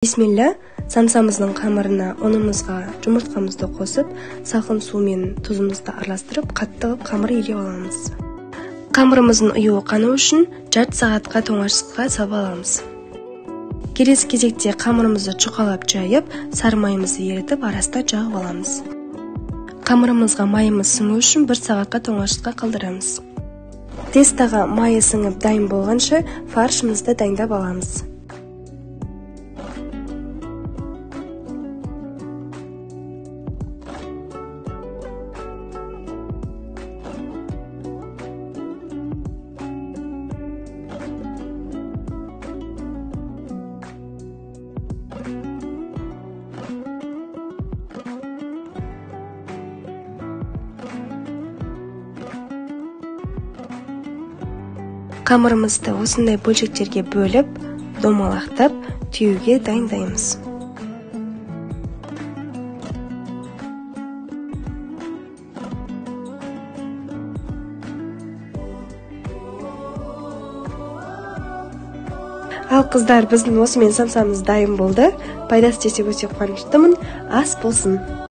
Бисмилля, самсамыздың қамырына ұнымызға жұмыртқамызды қосып, салқын сумен тұзымызды араластырып, қатты қылып қамыр илеп аламыз. Қамырымыздың ұюы қану үшін жарты сағатқа тоңазытқышқа салып аламыз. Келесі кезекте қамырымызды жұқалап жайып, сары майымызды ерітіп, арасында жағып аламыз. Қамырымызға майымыз сіңу үшін 1 сағатқа тоңазытқышқа қалдырамыз. Тестаға майы сіңіп дайын болғанша фаршымызды дайындап аламыз. Қамырымызды осындай бөлшектерге бөліп, домалақтап, түюге дайындаймыз. Ал қыздар, біздің осымен самсамыз дайын болды. Пайдасы десе өте қуаныштымын. Ас болсын.